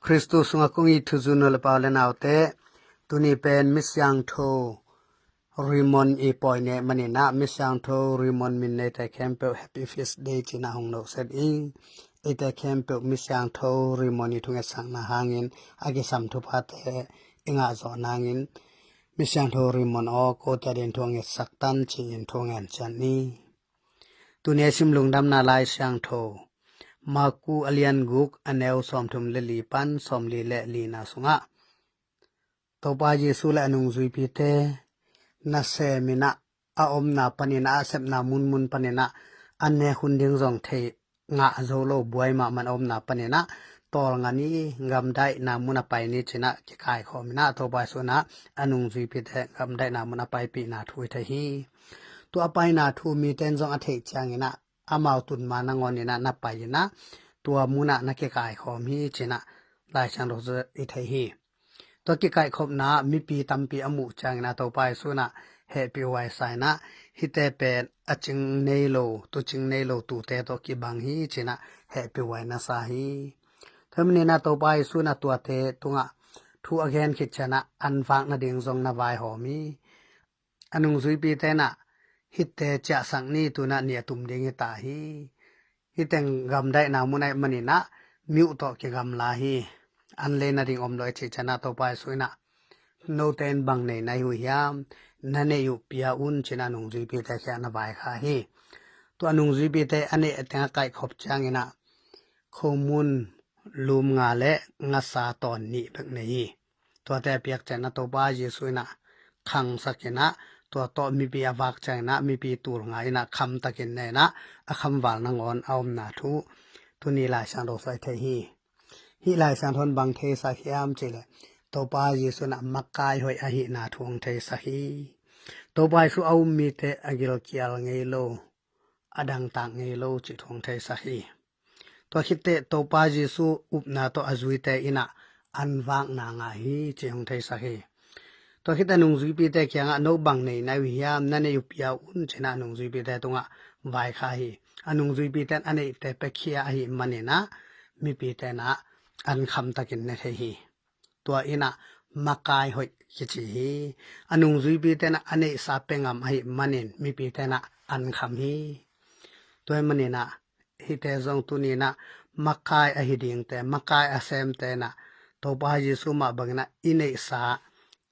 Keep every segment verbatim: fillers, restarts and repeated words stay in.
Khristu sungah kong it thuzui nu le pa u le naute, tuni pen Misiangtho Raymond i pawi neh maninah, Misiangtho Raymond min neite khempeuh Happy Feast Day cinah hong nohset ing. Eite khempeuh Misiangtho Raymond i thungetsakna hangin a kisam thuphate i ngah zawh nangin Misiangtho Raymond aw, kote adin thu a ngetsak tan ci-in thu ngen cian ni. Tuni a sim lungdamna Lai Siangtho Marku a lian guk a neu sawmthum le li pan sawmli le lina sungah Topa Jesu le a nungzuipite naseminah a omna paninah a sepna munmun paninah an nek hun ding zong thei ngah zo lo buai mahmah a omna paninah tawlnga ni gamdaihna mun a pai ni cinah kikaikhawminah Topa Jesu inah a nungzuipite gamdaihna mun a paipihna thu i thei hi. Tua a paina thu mite in zong a theih cianginah amau tunma nangawninah na pai inah tua munah na kikaikhawm hi cinah Lai Siangtho i thei hi. Tua kikaihkhopna mipi tampi a muh ciangin a Topa Jesu inah hehpih huaisa inah hihte pen a cing nei lo, tucing nei lo tute tawh kibang hi cinah hehpih huai na sa hi. Tua maninah Topa Jesu inah tuate tungah thu a gen khit cianah an vak nading zong na vaihawm hi. A nungzuipite inah hihte ciahsak ni, tunah ni a tum ding hi ta hi. Hih teng gamdaihna mun ahih maninah miuh tawh kigamla hi. An lei nading om lo i cih cianah Topa Jesu inah note in bang nei na hi uh hiam, na neih uh pia un cinah a nungzuipite kiangah na vaikhak hi. Tua a nungzuipite a neih a teng a kaihkhop cianginah khomun lum nga le ngasa tawn nih bek nei hi. Tuate a piak cianah Topa Jesu inah khangsak inah tua tawh mipi a vak cianginah mipi tul nga inah khamtakin ne inah a khamval nangawn a omna thu tuni Lai Siangtho sung i thei hi. Hih Lai Siangtho in bang theisak hiam cihleh Topa Jesu inah makai hoih ahihna thu hong theisak hi. Topa Jesu a um mite a gilkial ngei lo, a dangtak ngei lo cih thu hong theisak hi. Tua khitteh Topa Jesu upna tawh a zuite inah an vakna ngah hi cih hong theisak hi. Tua khitteh nungzuipite kiangah no bang nei na uh hiam, na neih uh pia un cinah nungzuipite tungah vaikhak hi. A nungzuipite in a neihte piakhia ahih maninah mipite inah an khamtakin ne thei hi. Tua inah makai hoih kici hi. A nungzuipite inah a neihsa pia ngam ahih manin mipite inah an kham hi. Tua ahih maninah hihte zong tuninah makai ahi dingte, makai a semte inah Topa Jesu mah banginah i neihsa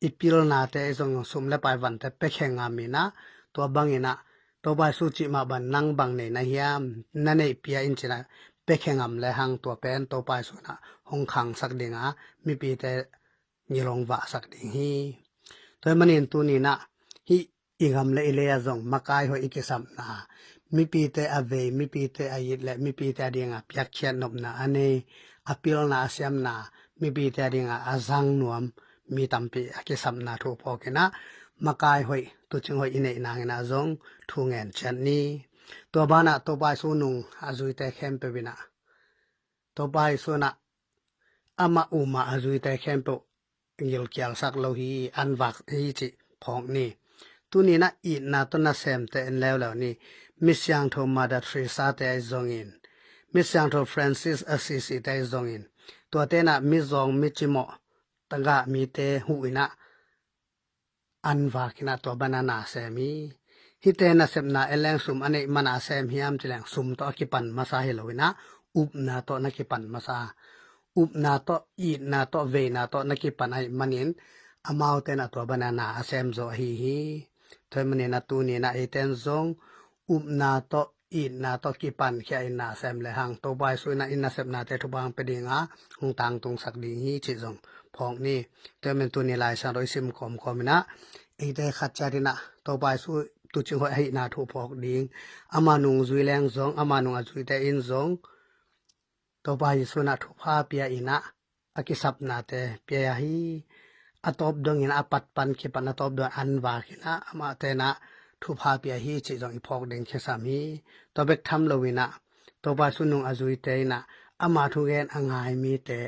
i pilnate zong sum le pai vante piakhia ngam inah tua banginah Topa Jesu cih mah bang nang bang nei na hiam, na neih pia in cinah piakhia ngam lehang tua pen Topa Jesu inah hong khangsak dinga mipite ngilong vahsak ding hi. Tua ahih manin tuninah hih i gam le i lei ah zong makai hoih i kisapna, mipite a vei, mipite a it le mipite a dinga piakkhiat nopna a nei, a pilna a siamna, mipite a dinga a zang nuam mi tampi a kisapna thu phawk inah makai hoih, tucing hoih i neih nangin ah zong thu ngen ciat ni. Tua banah Topa Jesu nung a zuite khempeuh inah Topa Jesu inah amah uma a zuite khempeuh gilkialsak lo hi, an vak hi cih phawk ni. Tuninah itna tawh nasemte en leuleu ni. Misiangtho Mother Teresa te ahi zongin, Misiangtho Francis Assisi te ahi zongin, tuate inah mizawng micimawh tagah mite huh inah an vak inah tua banah na sem hi. Hihte nasepna en leng sum a neih mana sem hiam cileng sum tawh a kipan masa hi lo inah upna tawh na kipan masa. Upna tawh, itna tawh, veina tawh na kipan ahih manin amaute inah tua banah na a sem zaw ahi hi. Tua ahih maninah tuninah eite in zong upna tawh, itna tawh kipankhia in na sem lehang Topa Jesu inah i nasepnate thupha hong pia dinga hong tangtungsak ding hi cih zong phawk ni. Tua ahih manin tuni Lai Siangtho i sim kawmkawm inah eite khat ciat inah Topa Jesu tucing hoih ahihna thu phawk ding, ama nung zui leng zong, ama nung a zuite in zong Topa Jesu inah thupha pia inah a kisapnate pia hi. A tawp dongin a patpan kipan a tawp dong an vak inah amahte inah thupha pia hi cih zong i phawk ding kisam hi. Tua bek tham lo inah Topa Jesu nung a zuite inah ama thugen a ngai mite,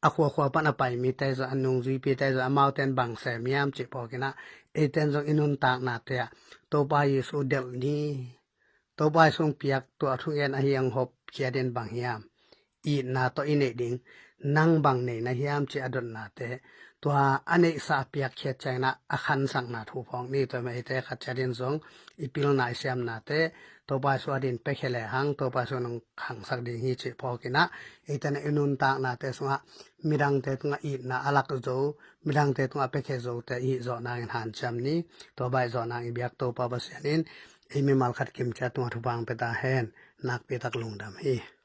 a khuakhua pan a pai mite zong, a nungzuipite zong amaute in bang sem hiam cih phawk inah eite in zong i nuntaknate ah Topa Jesu delh ni. Topa Jesu hong piak tua thugen ahi hong hopkhiat in bang hiam, itna tawh i neih ding, nang bang nei na hiam cih a dotnate, tua a neihsa a piakkhiat ciangin ah a khansakna thu phawk ni. Tua mah eite khat ciatin zong i pilna i siamnate Topa Jesu adingin piakhia lehang Topa Jesu in hong khangsak ding hi cih phawkin ah, eite in i nuntaknate sungah midangte tungah itna a lak zo, midangte tungah piakhia zote i hih zawh nangin hanciam ni. Tua bang i zawh nang i biak Topa Pasian in ei mimal khat kimciat tungah thupha hong pia ta hen. Nakpi tak lungdam hi.